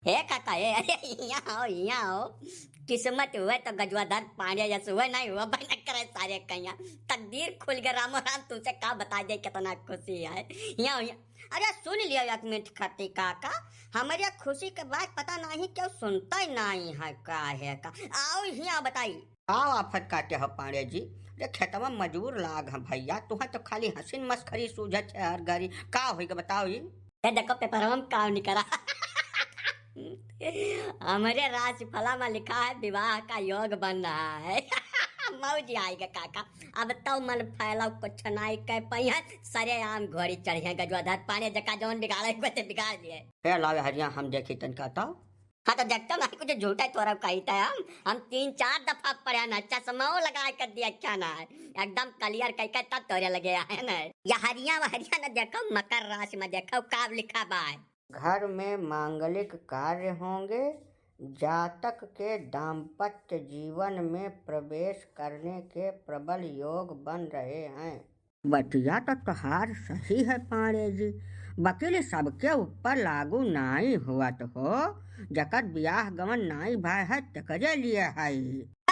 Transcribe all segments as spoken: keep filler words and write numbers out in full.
हे काका, हे, अरे, हियाँ आओ, हियाँ आओ। किस्मत हुए तो गजवाधर पांड़े जस हुए, नहीं हुआ, भाई, न करे सारे कहिया। तकदीर खुल गए, रामो राम, तुमसे का बताई जाए, कितना खुशी है। हियाँ आओ, हियाँ। अरे, सुन लियो एक मिनट खातिर काका, हमरे खुशी के बात पता नहीं क्यों सुनता ही नहीं है, का है का। आओ, हियाँ बताई। का आफत काटे हो पांड़े जी? रे खेतवा मजूर लाग ह भइया, तुहें तो खाली हँसिन मस्खरी सूझत है हर घरी। का होई के बताओ ई? ए देखो, पेपरवा में का निकरा। हमरे राशिफला में लिखा है, विवाह का योग बन रहा है। मौज आई गे काका, अब तो मन फैलाव कुछ नाई कह पाई है, सरेआम घोड़ी चढ़ी है गजवाधर पांड़े जका, जौन बिगाड़े को ते बिगाड़ लिए। हे लावे हरिया, हम देखी तनका तो। हाँ, तो देखता नहीं कुछ झूठा तोरा कहिता है। हम, हम तीन चार दफा पढ़े ना, चश्मा लगा कर दिया क्या ना है, एकदम clear कह के तब तोरे लगे आए ना। या हरिया वहरिया ना देखो, मकर राशि में देखो का लिखा बा। घर में मांगलिक कार्य होंगे, जातक के दाम्पत्य जीवन में प्रवेश करने के प्रबल योग बन रहे हैं। बतिया तो तोहार सही है पांड़े जी, बकिल सबके ऊपर लागू नाई होत हो, जकर बियाह गवन नाई भय है तेकरे लिए है।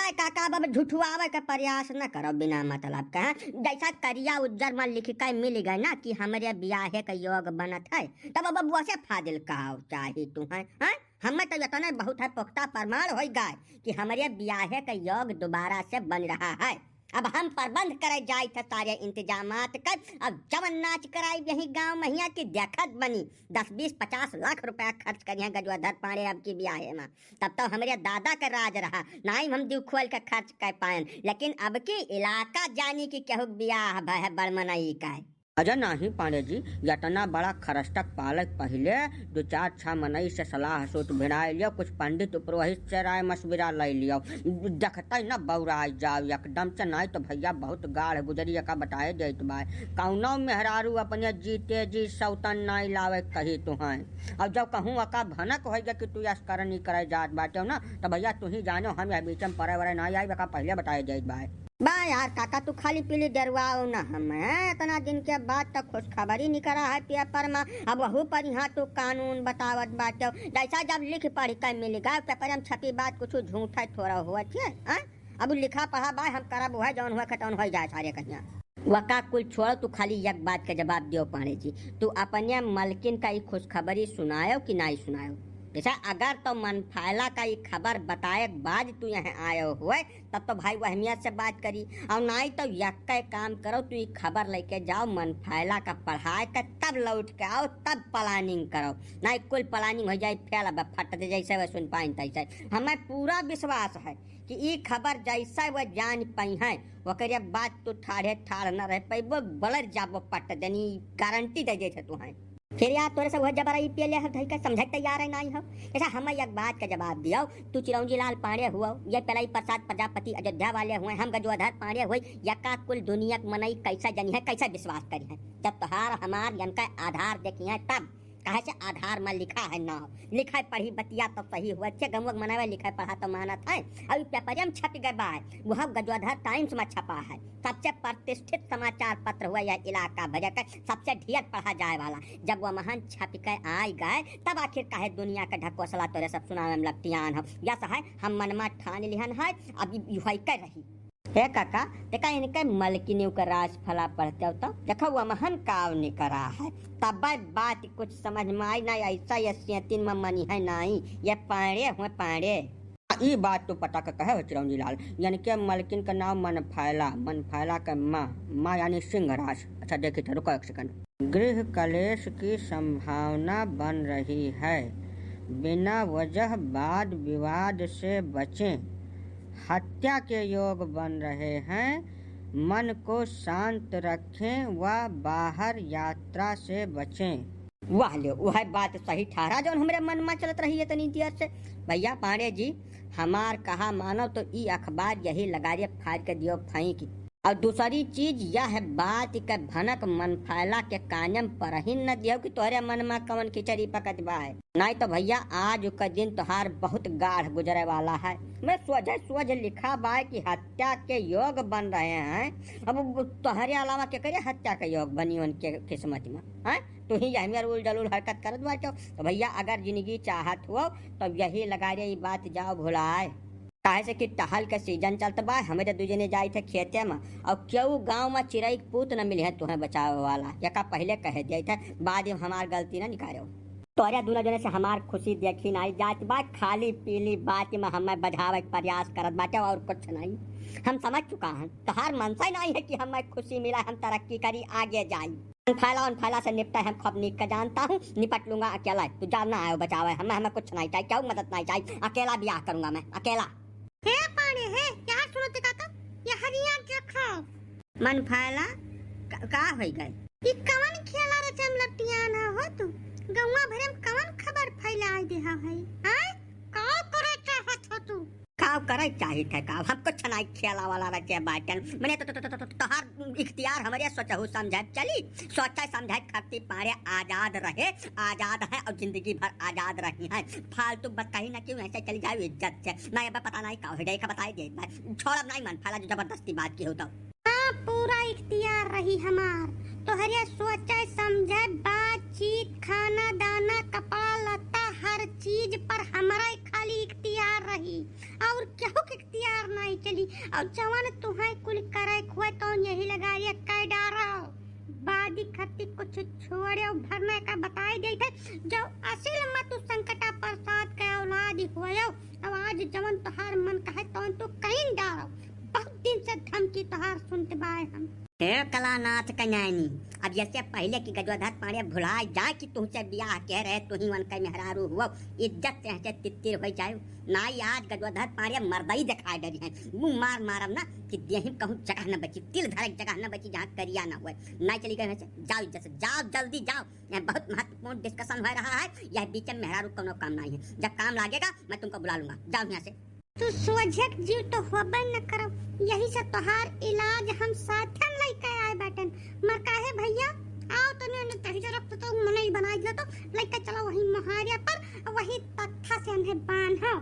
ए काका, अब झुठुआवे के प्रयास न करो बिना मतलब के, हैं? जैसा करिया उज्जर में लिख के मिल गए ना कि हमरे बियाहे के योग बनत है, तब अब वैसे फाजिल कहो चाही तू है, हैं? हमें तो इतने बहुत है, पुख्ता प्रमाण होई गए कि हमरे बियाहे के योग दोबारा से बन रहा है। अब हम प्रबंध करे जाइत है सारे इंतजामात कर, अब जवन नाच कराई यही गांव महिया की देखत बनी, दस बीस पचास लाख रुपया खर्च करिए गजवाधर पांड़े अब की बियाहे में। तब तो हमरे दादा के राज रहा, नाई हम दिल खोल के खर्च कर पाएन, लेकिन अब की इलाका जानी कि केहू के बियाह भय है बड़ मनई का है। अरे नाहीं पांड़े जी, इतना बड़ा खरस्टक पालक पहिले दो चार छह मनई से सलाह सूत भिड़ाए लियो, कुछ पंडित पुरोहित से राय मशविरा ले लियो। देखते न बौराई जाओ एकदम से, नाई तो भइया बहुत गाढ़ गुजरी, एका बताए देत बा। कौनो मेहरारू अपने जीते जी सौतन नाई लावे कही तुहैं। और जब कहूँ एका भनक होइगा कि तू यस करनी करे जात बाटे ना, तो भइया तू ही जानो, हम यह बीच में परे वरे नाई आई, एका पहिले बताए देत बा। बा यार काका, तू खाली पीली डेरवाओ ना हमें। इतना दिन के बाद तो खुशखबरी निकरा है पेपर में, अब वहू पर यहाँ तू कानून बतावत बाटे। जैसा जब लिख पढ़ के मिल गए, पेपर में छपी बात कुछ झूठा थोड़ा हुआ छे, हाँ? अब लिखा पढ़ा बा, हम करब हुआ, जौन हुआ खतौन हो जाए सारे कहिया। वका कुल छोड़, तू खाली एक बात के जवाब दियो पांड़े जी, तू अपने मलकिन का ई खुशखबरी सुनायो कि नाई सुनायो? जैसा अगर तो मनफायला का ई खबर बताए के बाद तू यहाँ आयो हुए, तब तो भाई वो अहमियत से बात करी। और नाई तो यक्का काम करो, तू ई खबर लेके जाओ, मनफायला का पढ़ाए के, तब लौट के आओ, तब planning करो। नाई कुल planning हो जाए फेल, अब फट दे जैसे वह सुन पाइन तैसे। हमें पूरा विश्वास है कि ई खबर जैसे वह जान पाई है, ओकरे बाद तू ठाढ़े ठाढ़ न रह पैबो, बलर जाबो पट देनी, गारंटी दे देते तू हैं। फिर यार तोरे से वह जबरा ई पिए ले हो, धई के समझे के तैयार है नाई हो। ऐसा हम एक बात का जवाब दियो, तू चिरौंजी लाल पांड़े हुआ, ये पेलाई प्रसाद प्रजापति अयोध्या वाले हुए, हम गजोधर पांड़े हुए, यका कुल दुनिया के मनई कैसा जनी है, कैसा विश्वास करी है? जब तोहार हमार यनका आधार देखी है तब, काहे से आधार में लिखा है नाव, लिखा पढ़ी बतिया तो सही हुआ, चे गमुआ के मनई लिखा पढ़ा तो मानत है। अभी पेपरिया में छप गए बा, वह गजोधर टाइम्स में छपा है, सबसे प्रतिष्ठित समाचार पत्र हुआ यह इलाका भर के, सबसे ढेर पढ़ा जाए वाला। जब वह महान छप के आइ गए, तब आखिर काहे दुनिया के ढकोसला तोरे सब सुनावे में लपटियान हो। यस है, हम मनमा ठान लिहन है, अब ई होई के रही। हे काका, देखा इनके मलकिनी के राशिफला पढ़ते हो तो देखो वह महान काव निकरा है, तब बात कुछ समझ में आई ना, ऐसा ये सेतिन में मनी है नाई, ये पांड़े हुए पांड़े। ई बात तो पता का कहे हो चिरौंजी लाल, यानी के मलकिन का नाम मनफैला, मनफैला के माँ, माँ यानी सिंह राज। अच्छा देखी तो रुको एक सेकंड। गृह कलेश की संभावना बन रही है, बिना वजह वाद विवाद से बचें, हत्या के योग बन रहे हैं, मन को शांत रखें व बाहर यात्रा से बचें। वाह ले, वह बात सही ठहरा जौन हमरे मन में चलत रही है इतनी देर से। भैया पांड़े जी, हमार कहा मानो तो ई अखबार यही लगारिया फाड़ के दियो फेंक। और दूसरी चीज यह बात के भनक मनफैला के कान में परहिन न दियो कि तोहरे मन में कवन खिचड़ी पकत बा है। नाहीं तो भइया, आज का दिन तोहार बहुत गाढ़ गुजरे वाला है। मैं सोझे सोझ लिखा बा कि हत्या के योग बन रहे हैं। अब वो तोहरे अलावा केकरे हत्या के योग बनी उनके किस्मत में, हैं? तू ही यही मेर उल जलूल हरकत करत बाटो। तो भइया, अगर जिंदगी चाहत हो तो यही लगा रे, ई बात जाओ भुलाए। काहे से कि टहल के सीजन चलत बा, हमरे दू जने जाइत है खेते में, और केहू गाँव में चिरई के पूत न मिले है तुहें बचावे वाला। यका पहिले कहे दिया था, बाद में हमार गलती न निकालो। तोरे दूनो जने से हमार खुशी देखी नाई जात बा, खाली पीली बात में हमें बझावे के प्रयास करत बाटे और कुछ नहीं। हम समझ चुका हैं, तोहार मनसा ही नहीं है कि हमें खुशी मिला, हम तरक्की करी, आगे जाई। अनफैला, अनफैला से निपटे हम खूब नीक के जानता हूँ, निपट लूंगा अकेला। तू जा ना आयो बचावे, हमें, हमें कुछ नहीं चाहिए, केहू मदद नहीं चाहिए, अकेला ब्याह करूंगा मैं, अकेला। हे पाड़े, हे, यहाँ सुनो देखा तो, यहाँ रिया देखो। मनफैला, क-, का होई गए? ई कवन खेला रचम लपटियान हो तू? गौवा भरे में कवन खबर फैला देहा है? आय, का करे चाहत हो तू? काव करे चाहित है काव? हम कुछ नाई खेला वाला रचे बाटन। मने तो, तो, तो, तो, तो, तोहार इख्तियार हमरे सोचहु समझे चली। सोचे समझे खत्ती पारे आजाद रहे, आजाद है और जिंदगी भर आजाद रही है। फालतू बात कही ना क्यों ऐसे चली जाओ इज्जत से। मैं अब पता नहीं का हो जाए, का बताई दे। मैं छोड़ब नहीं मनफैला जो जबरदस्ती बात की हो तो। हाँ, पूरा इख्तियार रही हमार। तोहरे सोचे समझे, बातचीत, खाना दाना, कपड़ा लत्ता, हर चीज पर हमारा खाली इख्तियार रही। और केहू के इख्तियार नाई चली। और जवन तुहें कुल करे खुए तौन यही लगा ये कह डारो। बादी खत्ती कुछ छोड़े और भरने का बताई देते, जो असिल में तू संकटा प्रसाद के औलाद ही हुए। अब आज जवन तोहार मन कहे तौन तू कहीं डारो। बहुत दिन से धमकी तोहार सुनत बाए हम। हे कलानाथ कन्यायनी, अब जैसे पहले की गजोधर पाड़े भुला जाए कि तुमसे ब्याह के रहे, तू ही उनके मेहरारू हुआ, इज्जत से हंसे तित्तिर हो जाए। नाई आज गजोधर पाड़े मर्दई दिखाई डरी है, मुंह मार मारब ना कि देही कहूँ जगह न बची, तिल धरक जगह न बची जहाँ करिया ना हुए। नाई चली गए हंसे, जाओ इज्जत से, जाओ जल्दी जाओ, यहाँ बहुत महत्वपूर्ण डिस्कशन हो रहा है, यह बीच में मेहरारू कोनो काम नहीं है, जब काम लागेगा मैं तुमको बुला लूंगा, जाओ यहाँ से। तू सोझक जीव तो होबे न करब, यही से तोहार इलाज हम साथे में लइके आए बाटन। मर काहे भइया, आओ तने ने तही जरा तो मनई बनाई दियो तो लइके चलो वही मोहारिया पर, वही तख्ता से उन्हें बांधो।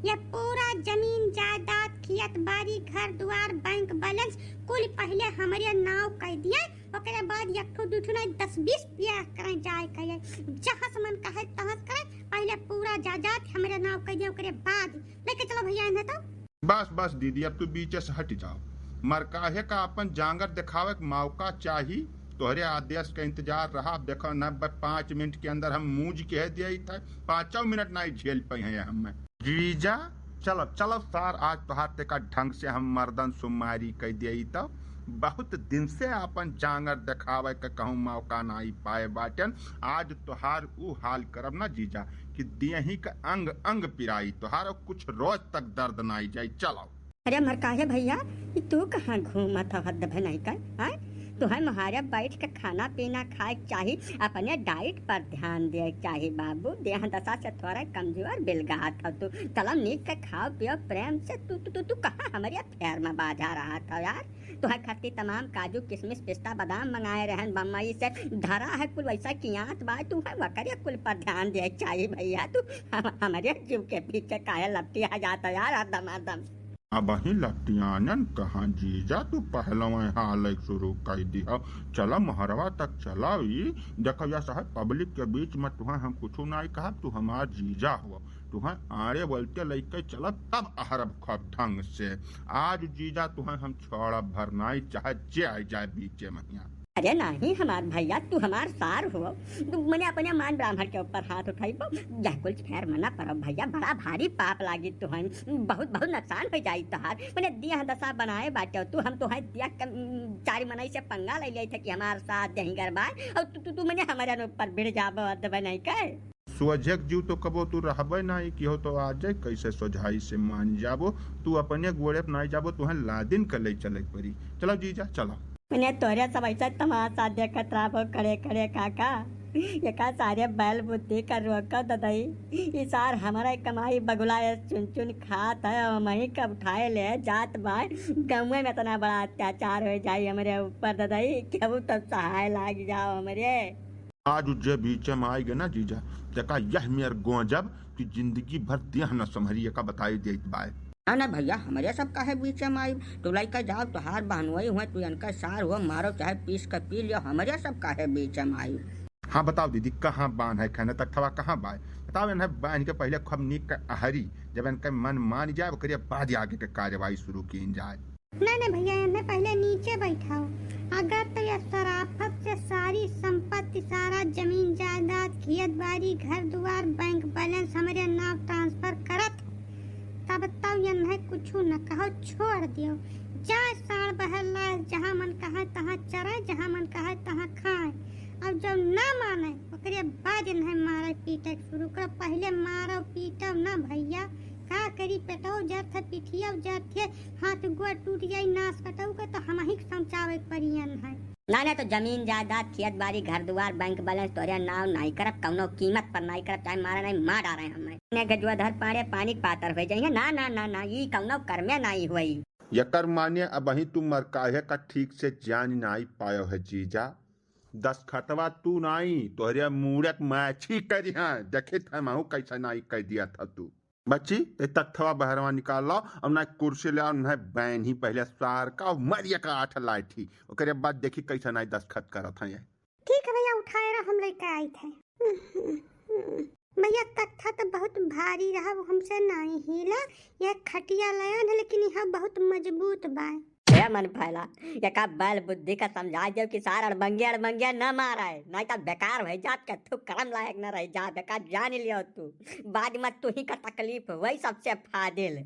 ये पूरा जमीन जायदाद, खेत बाड़ी, घर दुआर, बैंक बैलेंस कुल पहले हमरे नाव कर दिए, ओकरे बाद एक ठो दू ठो नहीं दस बीस ब्याह करें जाए कहे, जहाँ से मन कहे तहाँ से करें, पहले पूरा जायदाद हमरे नाव कर दिए, ओकरे बाद लेके चलो भइया इन्हें तो। बस, बस दीदी, अब तू बीचे से हट जाओ। मरकाहे का अपन जांगर दिखावे के मौका चाही। तोहरे आदेश का इंतजार रहा। अब देखो न, ब-, पाँच मिनट के अंदर हम मूंज के दिया ही था, पाँचों मिनट नहीं झेल पाई हैं हम। जीजा, चलो, चलो सार, आज तोहार तेका ढंग से हम मर्दन सुमारी कह दिया ही तो। बहुत दिन से अपन जांगर दिखावे के कहूँ मौका नहीं पाए बाटन। आज तोहार ऊ हाल करब ना जीजा कि देही का अंग अंग पिराई तोहार, कुछ रोज तक दर्द नाई जाई। चलो। अरे मरकाहे भइया, ई तू कहाँ घूमत हो हद भनई कर, हैं? तुहें मोहारे बैठ के खाना पीना खाए के चाही, अपने डाइट पर ध्यान दे के चाही बाबू। देह दशा से थोड़ा कमजोर बिलगात हो तू। चलो नीक के खाओ पियो प्रेम से। तू, तू, तू, तू कहाँ हमरे फेर में बाझा रहा था यार? तोहर खातिर तमाम काजू, किशमिश, पिस्ता, बादाम मंगाए रहन बम्बई से। धरा है कुल वैसा कियात बा, तू है वकरे कुल पर ध्यान दे चाही भइया। तू हम, हमरे जीव के पीछे काहे लपटिया जाता यार हरदम हरदम? अबहीं लपटियानन कहाँ जीजा, तू पहलवे हाल शुरू कर दिया। चला मोहरवा तक चला ई। देखो या साहब, पब्लिक के बीच में तुहें हम कुछ नाई कहब, तू हमार जीजा हो। तुहें आड़े वलते लइके चलब तब अहरब खूब ढंग से। आज जीजा तुहें हम छोड़ब भर नाई, चाहे जे आई जाए बीचे महिया। अरे नाहीं हमार भइया, तू हमार सार हो, तू मने अपने मान ब्राह्मण के ऊपर हाथ उठाइबो, यह कुल फेर मना परब भइया, बड़ा भारी पाप लागी तुहें, बहुत बहुत नुकसान हो जाई तोहार। मने देह दशा बनाए बाटे तू, हम तुहें देख के, उम, चारी मनई से पंगा ले लिया था कि हमार साथ देही गरबाए, और तू, तू, तू मने हमारे ऊपर भिड़ जाबो, अदबे नहीं के। सोझे के जीव तो कबो तू रहबे नाई कि हो तो आ जाए, कैसे सोझाई से मान जाबो। तू अपने गोड़े पे नाई जाबो, तुहें लादिन के ले चले के पड़ी। चलो जीजा, चलो। मने तोरे सब ऐसा तमाशा देखत रहबो खड़े खड़े काका। एका सारे बैल बुद्धि का रोको ददई, ई सार हमारा कमाई बगुला है, चुन चुन खात है, और हमही का उठाए ले जात बा। गौवे में इतना बड़ा अत्याचार हो जाई हमरे ऊपर ददई, केहू तो सहाय लाग जाओ हमरे। आज जे बीच में आई गए ना जीजा, देखा यह मेर गोजब कि जिंदगी भर देह न संभरी, एका बताई देत बाय। ना, ना भैया, हमरे सब काहे बीच में आई? तू लइका जाओ, तोहार बहनोई हुए, तू इनका सार हुआ, मारो चाहे पीस के पी लियो, हमरे सब काहे बीच में आई? हाँ बताओ दीदी, कहाँ बांध है खाना तक थवा कहाँ बाय? बताओ इन्हें बांध के पहले खूब नीक के अहरी, जब इनका मन मान जाए, ओकरे बाद आगे के कार्रवाई शुरू की जाए। ना, ना भैया, इन्हें पहले नीचे बैठाओ। अगर तो यह शराफत से सारी संपत्ति, सारा जमीन जायदाद, खेत बाड़ी, घर दुआर, बैंक बैलेंस हमरे नाम ट्रांसफर करत, तब तो इन्हें कुछ न कहो, छोड़ दियो। जाए साढ़ बहर लाए, जहाँ मन कहे तहाँ चरे, जहाँ मन कहे तहाँ खाए। अब जब ना माने, ओकरे बाद इन्हें मारे पीटे के शुरू करो। पहले मारो पीटो ना भैया, का करी, पेटो जरत है, पिठियो जरत है, हाथ गोड़ टूट जाई, नास कटऊ के तो हमही के समझावे के पड़ी इन्हें। ना, ना, तो जमीन जायदाद, खेत बाड़ी, घर दुआर, बैंक बैलेंस तोरे नाव नाई करब, कौनो कीमत पर नाई करब, चाहे मारा नाई, मार डारे हमें। ने गजुआ धर पाड़े, पानी के पातर हो जाइए। ना, ना, ना, ना, ई कौनो कर्मे नाई हुई। यकर माने अबही तू मरकाहे का ठीक से जान नाई पायो है जीजा। दस्तखतवा तू नाई, तोहरे मूड़क माछी करी हैं। देखे था महू कैसा नाई कर दिया था तू। बच्ची, ते तख्तवा बहरवा निकाल लाओ, और ना कुर्सी ले आओ, ना बैन ही पहले सार का, और मरिया का आठ लाठी, ओकरे बाद देखी कैसा नाई दस्तखत करत हैं ये। ठीक है भैया, उठाए रहो, हम लेके आई थे। भैया, तख्ता तो बहुत भारी रहा, वो हमसे नाई हिला। यह खटिया लाया है, लेकिन यह बहुत मजबूत बा। ए मन फैला, एका बैल बुद्धि का समझा देव कि सार अड़बंगे अड़बंगे न मारे, नहीं तो बेकार हो जात के तू करम लायक न रह जा, बेकार जान लियो तू। बाद में तू ही का तकलीफ हुई सबसे फादिल।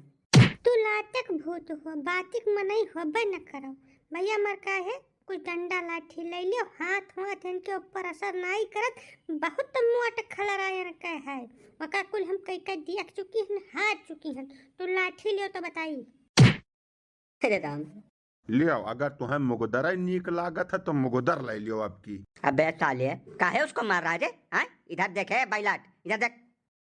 तू लातक भूत हो, बातिक मनई होबे न करो। भैया मर का है, कुछ डंडा लाठी ले लियो, हाथ वाथ इनके ऊपर असर नाई करत, बहुत मोट खलरा इनके है। वका कुल हम कई कई देख चुकी हन, हार चुकी हन। तू लाठी लियो तो बताई। अरे राम। लियो, अगर तुम्हें मुगदर नीक लागत है तो मुगदर ले लियो अब की। अबे साले, काहे उसको मार रहा है रे? हाँ? इधर देखे बैलाट, इधर देख।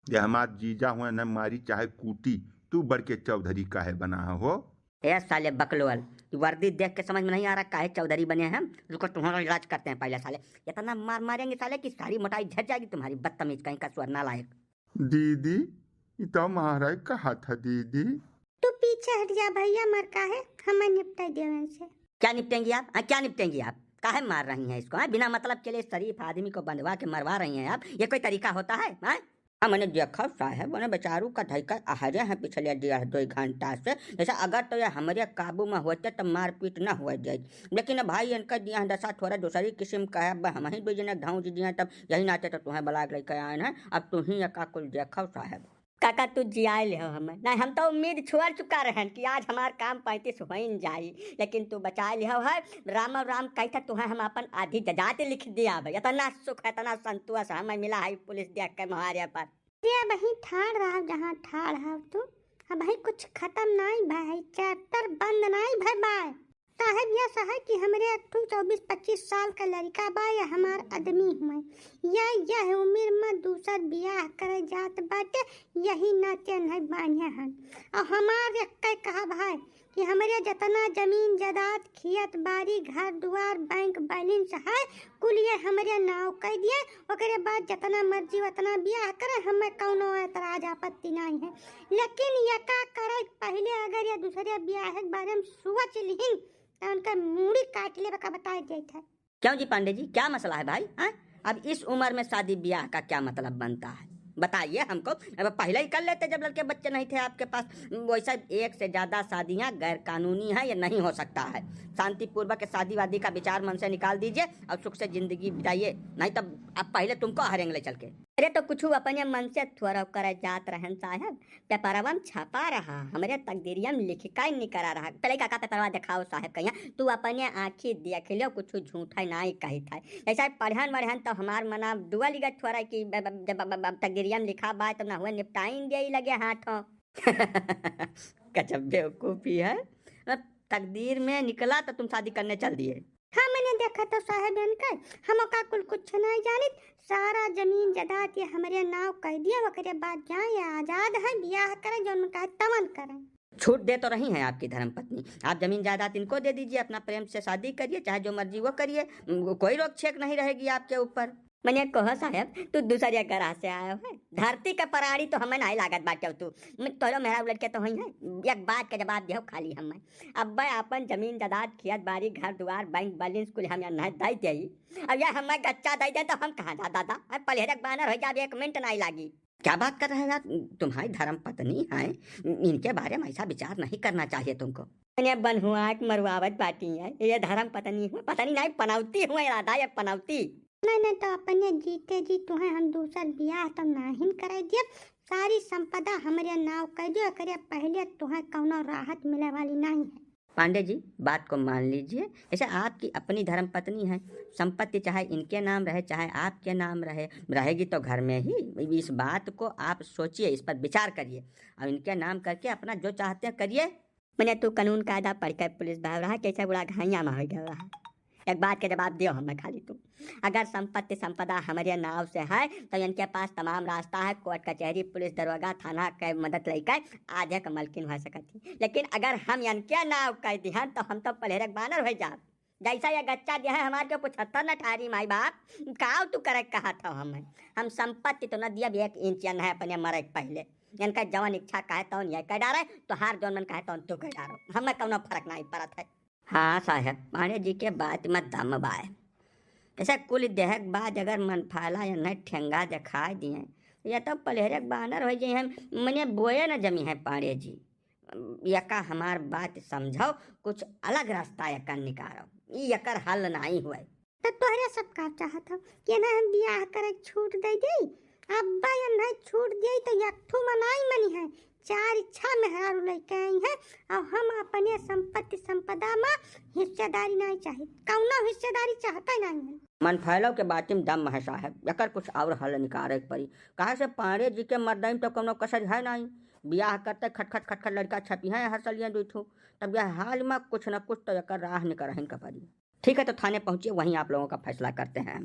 ये हमार जीजा हुए न मारी चाहे कूटी, तू बड़के चौधरी काहे बना हो? ए साले बकलोल, तू वर्दी देख के समझ में नहीं आ रहा काहे चौधरी बने हैं हम? रुको, तुम्हारा इलाज करते हैं पहले साले। इतना मार मारेंगे साले कि सारी मोटाई झड़ जाएगी तुम्हारी, बदतमीज कहीं का, स्वर नालायक। दीदी, ई तो मारे कहा था दीदी। तू पीछे हट जा भैया, मर काहे, हमें निपटा देवे से। क्या निपटेंगी आप? हाँ, क्या निपटेंगी आप? काहे मार रही हैं इसको? हाँ, बिना मतलब के लिए शरीफ आदमी को बंधवा के मरवा रही हैं आप, ये कोई तरीका होता है? हाँ? हाँ, मैंने देखा साहब, उन्हें बेचारू का धइका आहरे हैं पिछले डेढ़ दो घंटा से। जैसे अगर तो ये हमरे काबू में होते तो मारपीट ना हुआ जाए, लेकिन अब भाई इनका दिया दशा थोड़ा दूसरी किस्म का है। अब हम ही दो जने धौंस दिए, तब यही नाते तो तुम्हें बुला के लेके आए हैं। अब तू ही एका कुल देखो साहब। काका, तू जियाए लेहो हमें। नहीं, हम तो उम्मीद छोड़ चुका रहन कि आज हमार काम पैंतीस होइन जाई, लेकिन तू बचाए लेहो है। राम और राम कहता तुहें हम अपन आधी जजात लिख दिया भाई। इतना सुख है, इतना संतोष हमें मिला है पुलिस देख के मुहारे पर। ये अबही ठाड़ रहा जहाँ ठाड़ हव तू, अबही कुछ खत्म नाई भय है, chapter बंद नाई भय बाय। साहेब, यह सहे कि हमरे एक ठो चउबीस पच्चीस साल का लड़का बा, या हमार आदमी हुए, या यह उम्र में दूसर बियाह करे जात बाटे, यही नाते नहीं बान्हे हन। और हमार एक कहा भाई कि हमरे जितना जमीन जायदाद, खेत बाड़ी, घर दुआर, बैंक बैलेंस है, कुल ये हमरे नाव कर दिए। ओकरे बाद जितना मर्जी उतना बियाह करे, हमें कौनो एतराज आपत्ति नहीं है, लेकिन ये का करे पहले अगर ये दूसरे बियाह के बारे में सोच लिहिन तो उनका मूड़ी काट लेबे का बताए देत है। क्यों जी पांडे जी, क्या मसला है भाई? हाँ? अब इस उम्र में शादी ब्याह का क्या मतलब बनता है, बताइए हमको। अब पहले ही कर लेते जब लड़के बच्चे नहीं थे आपके पास। वैसे एक से ज्यादा शादियां गैर कानूनी हैं, ये नहीं हो सकता है। शांतिपूर्वक शादी वादी का विचार मन से निकाल दीजिए और सुख से जिंदगी बिताइए, नहीं तो अब पहले तुमको हरेंगे ले चल के। अरे तो कुछ अपने मन से थोड़ा करे जात रहन साहब, पेपरवा में छपा रहा, हमरे तकदीरिया में लिखिका ही निकरा रहा। पहले काका पेपरवा देखाओ साहब कहिया, तू अपने आँखी देख लियो, कुछ झूठा नाई कही था। जैसे पढ़न वढ़न तो हमार मना दुआ लिगत थोड़ा कि ब-, ब-, जब ब-, ब-, ब-, तकदीरिया में लिखा बा तो ना हुए निपटाइन दे लगे हाथों। गजब बेवकूफ़ी है। तकदीर में निकला तो तुम शादी करने चल दिए। हमने देखा तो साहेब इनकर, हम का कुल कुछ नहीं जानित, सारा जमीन जायदाद ये हमरे नाव कह दिया, ओकरे बाद जाए, ये आजाद है, बियाह करे, जौन कहे तवन करे। छूट दे तो रही हैं आपकी धर्मपत्नी, आप जमीन जायदाद इनको दे दीजिए, अपना प्रेम से शादी करिए, चाहे जो मर्जी वो करिए, कोई रोक छेक नहीं रहेगी आपके ऊपर। मने कहो साहेब, तू दूसर एक ग्रह से आयो है, धरती के प्राणी तो हमें नहीं लागत बाटे तू। म-, तोरो मेहरारू लड़के तो होई हैं, एक बात का जवाब दियो खाली हमें। अब भाई अपन जमीन जायदाद, खेत बाड़ी, घर दुआर, बैंक बैलेंस कुल हम यहाँ नहीं दे दे। अब ये हमें गच्चा दे दे तो हम कहाँ जा दादा? अब पलहेरक बानर हो जाब, एक मिनट नहीं लागी। क्या बात कर रहे हो यार, तुम्हारी धर्म पत्नी है, इनके बारे में ऐसा विचार नहीं करना चाहिए तुमको। मने बनहुआ के मरुआवत बाटी है, ये धर्म पत्नी हुआ, पत्नी नहीं पनौती हुआ, इरादा ये पनौती। नहीं, नहीं तो अपने जीते जी तुम्हें हम दूसर बियाह तो नाहिन करे दिए, सारी संपदा हमरे नाव कर दियो, एकरे पहले तुम्हें कौनो राहत मिले वाली नहीं है। पांडे जी, बात को मान लीजिए, ऐसे आपकी अपनी धर्म पत्नी है, संपत्ति चाहे इनके नाम रहे, चाहे आपके नाम रहे, रहेगी तो घर में ही। इस बात को आप सोचिए, इस पर विचार करिए और इनके नाम करके अपना जो चाहते हैं करिए। मने तू कानून कायदा पढ़ के पुलिस भाव रहा, कैसे बड़ा घाइया में हो गया रहा। एक बात के जवाब दियो हमें खाली तू, अगर संपत्ति संपदा हमरे नाव से है तो इनके पास तमाम रास्ता है, कोर्ट कचहरी, पुलिस, दरोगा, थाना के मदद लेके आधे के मलकिन हो सकत ही। लेकिन अगर हम इनके नाव कर दिहन तो हम तो पलहेरक बानर हो जाब। जैसा ये गच्चा दिया है हमार के पचहत्तर न ठारी माई बाप, काव तू करे कहत हो हमें? हम संपत्ति तो न दियब एक इंच, यन है अपने मरे के पहले। इनका जवन इच्छा कहे तवन ये कह डारे, तोहार जौन मन कहे तवन तू कह डारो, हमें कौनो फर्क नहीं पड़त है। हाँ साहेब, पांडे जी के बात में दम बाय। ऐसे कुल देहक बाद अगर मन फाला या नहीं ठेंगा दिखाई दिए, या तो पलहेरक बानर हो जाए, हम मने बोए न जमी है पांडे जी। यका हमार बात समझो, कुछ अलग रास्ता यका निकालो, ई यकर हल नहीं हुए। तो तोहरे सब का चाहत हो कि ना हम बियाह करे छूट दे दे? अब्बा ये नहीं छूट दे तो यक ठू मनाई मनी है, चार इच्छा मेहरारू लेके आई है और हम अपने संपत्ति संपदा में हिस्सेदारी नहीं चाहित, कौनो हिस्सेदारी चाहते नहीं है। मन फैलाव के बात में दम है साहेब, एकर कुछ और हल निकाले के पड़ी। काहे से पांडे जी के मर्दाई में तो कौनो कसर है नहीं, बियाह करते खटखट खटखट लड़का छपी है हर सलिया दुई ठू, तब यह हाल में कुछ न कुछ तो एकर राह निकरहिन का पड़ी। ठीक है, तो थाने पहुँचिए, वहीं आप लोगों का फैसला करते हैं।